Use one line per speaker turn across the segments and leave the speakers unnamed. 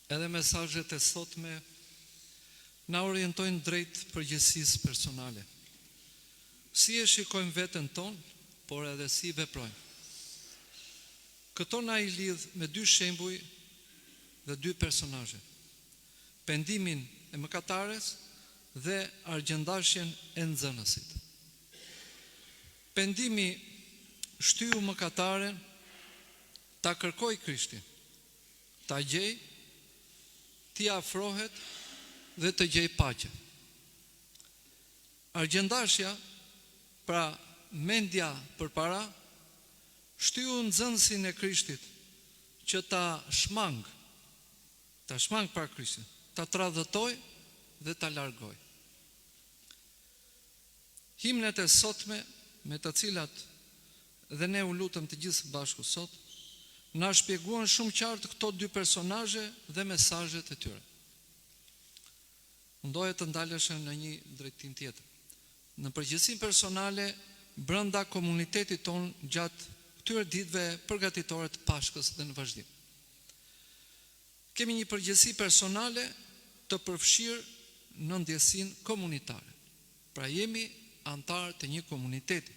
Edhe mesazhet e sotme na orientojnë drejt përgjegjësisë personale. Si e shikojmë veten tonë, por edhe si veprojmë. Këto na i lidh me dy shembuj dhe dy personazhe. Pendimin e mëkatares dhe argjendashjen e nxënësit. Pendimi shtyu mëkataren ta kërkojë Krishtin, ta gjejë, t'i afrohet dhe të gjejë paqe. Argjendashja, pra mendja për para, shtyu nxënësin e Krishtit që ta shmangë, ta shmangë pra Krishtin, ta tradhëtojë dhe ta largojë. Himnet e sotme me të cilat dhe ne u lutëm të gjithë së bashku sot, na shpjeguan shumë qartë këto dy personazhe dhe mesazhet e tyre. Unë doja të ndalesha në një drejtim tjetër. Në përgjegjësinë personale brenda komunitetit tonë gjatë këtyre ditëve përgatitore të Pashkës dhe në vazhdim. Kemi një përgjegjësi personale të përfshirë në ndjesinë komunitare. Pra jemi anëtarë të një komuniteti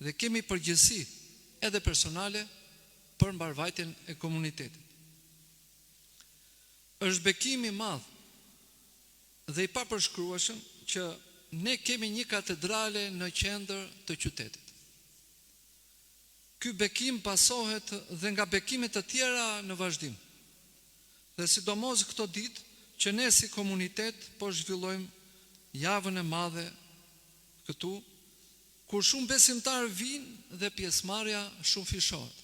dhe kemi përgjegjësi edhe personale për mbarëvajtjen e komunitetit. Është bekim i madh dhe i papërshkrueshëm që ne kemi një katedrale në qendër të qytetit. Ky bekim pasohet dhe nga bekime të tjera në vazhdim. Dhe sidomos këto ditë që ne si komunitet po zhvillojmë javën e madhe këtu, kur shumë besimtarë vijnë dhe pjesëmarrja shumëfishohet.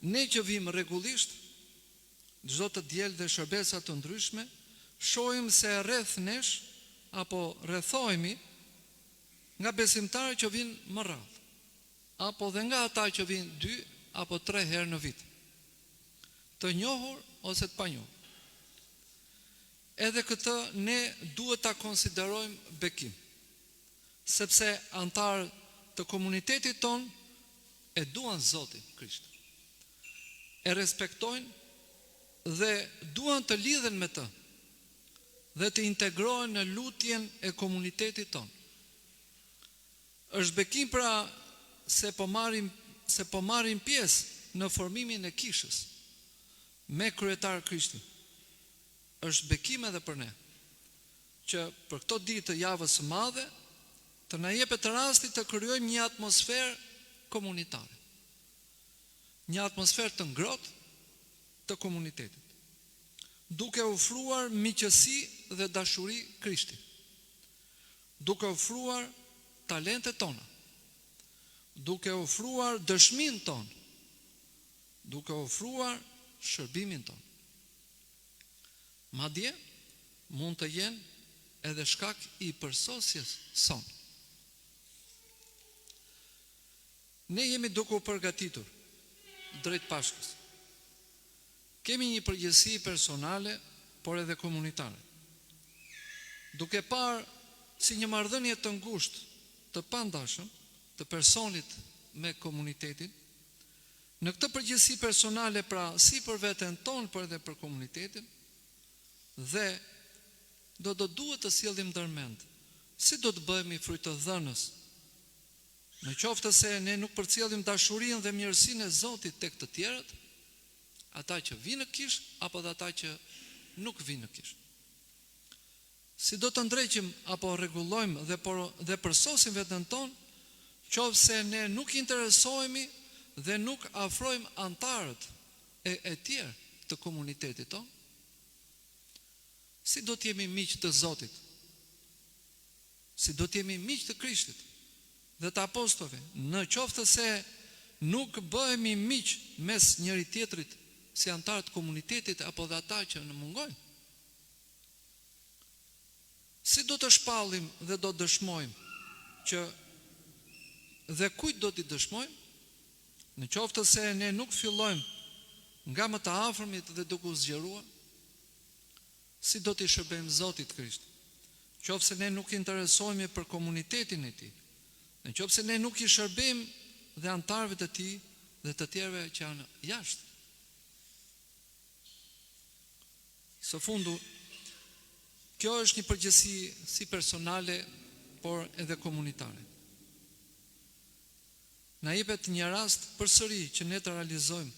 Ne që vijmë rregullisht, çdo të diel dhe shërbesa të ndryshme, shohim se rreth nesh apo rrethohemi nga besimtarë që vijnë më rrallë, apo dhe nga ata që vijnë dy apo tre herë në vit, të njohur ose të panjohur. Edhe këtë ne duhet ta konsiderojmë bekim, sepse anëtarë të komunitetit tonë e duan Zotin Krisht, e respektojnë dhe duan të lidhen me të dhe të integrohen në lutjen e komunitetit tonë. Është bekim pra se po marrim se po marrim pjesë në formimin e kishës me kryetar Krishtin. Është bekim edhe për ne që për këto ditë të javës së madhe të na jepet rasti të krijojmë një atmosferë komunitare. Një atmosferë të ngrohtë të komunitetit. Duke ofruar miqësi dhe dashuri Krishti. Duke ofruar talentet tona. Duke ofruar dëshminë tonë. Duke ofruar shërbimin tonë. Madje, mund të jenë edhe shkak i përsosjes sonë. Ne jemi duke u përgatitur drejt Pashkës. Kemi një përgjegjësi personale, por edhe komunitare. Duke parë si një marrëdhënie të ngushtë, të pandashëm, të personit me komunitetin, Në këtë përgjegjësi personale pra si për veten tonë por edhe për komunitetin dhe do do duhet të sjellim ndërmend si do të bëhemi frytëdhënës në qoftë se ne nuk përcjellim dashurinë dhe mirësinë e Zotit tek të tjerët, ata që vijnë në kishë apo dhe ata që nuk vijnë në kishë. Si do të ndreqim apo rregullojmë dhe por dhe përsosim veten tonë, qoftë se ne nuk interesohemi dhe nuk afrojmë anëtarët e e tjerë të komunitetit tonë? Si do të jemi miq të Zotit? Si do të jemi miq të Krishtit dhe të apostujve, në qoftë se nuk bëhemi miq mes njëri-tjetrit si anëtarë të komunitetit apo dhe ata që na mungojnë? Si do të shpallim dhe do dëshmojmë që dhe kujt do t'i dëshmojmë? Në qoftë se ne nuk fillojmë nga më të afërmit dhe duke u zgjeruar, si do t'i shërbejmë Zotit Krisht? Në qoftë se ne nuk interesohemi për komunitetin e tij, në qoftë se ne nuk i shërbejmë dhe anëtarëve të tij dhe të tjerëve që janë jashtë. Së fundu, kjo është një përgjegjësi si personale, por edhe komunitare. Na jepet një rast përsëri që ne të realizojmë,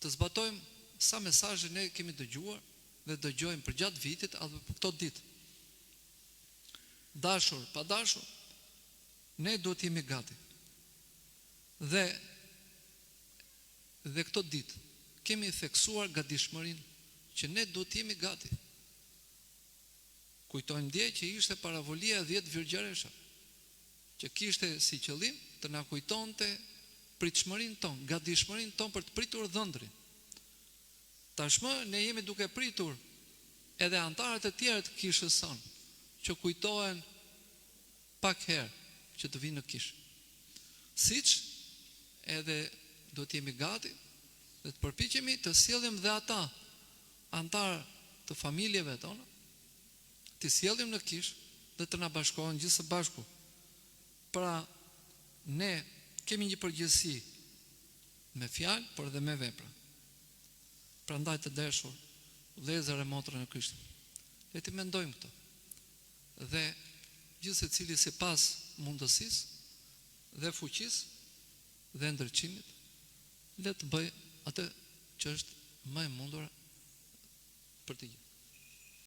të zbatojmë sa mesazhe ne kemi dëgjuar dhe dëgjojmë përgjatë vitit apo për këto ditë. Dashur, pa dashur, ne duhet të jemi gati. Dhe dhe këto ditë kemi theksuar gatishmërinë që ne duhet të jemi gati. Kujtojmë dje që ishte paravolia e 10 virgjëreshave, që kishte si qëllim të na kujtonte pritshmërinë tonë, gatishmërinë tonë për të pritur dhëndrin. Tashmë ne jemi duke pritur edhe anëtarët e tjerë të kishës sonë, që kujtohen pak herë që të vinë në kishë. Siç edhe duhet të jemi gati dhe të përpiqemi të sjellim dhe ata anëtarë të familjeve tona, t'i sjellim në kishë dhe të na bashkohen gjithë së bashku. Pra, ne kemi një përgjegjësi me fjalë, por edhe me vepra. Prandaj të dashur, vëllezër e motra në Krishtin, le t'i mendojmë këto. Dhe gjithsecili sipas mundësisë dhe fuqisë dhe ndriçimit, le të bëjë atë që është më e mundura për të gjithë.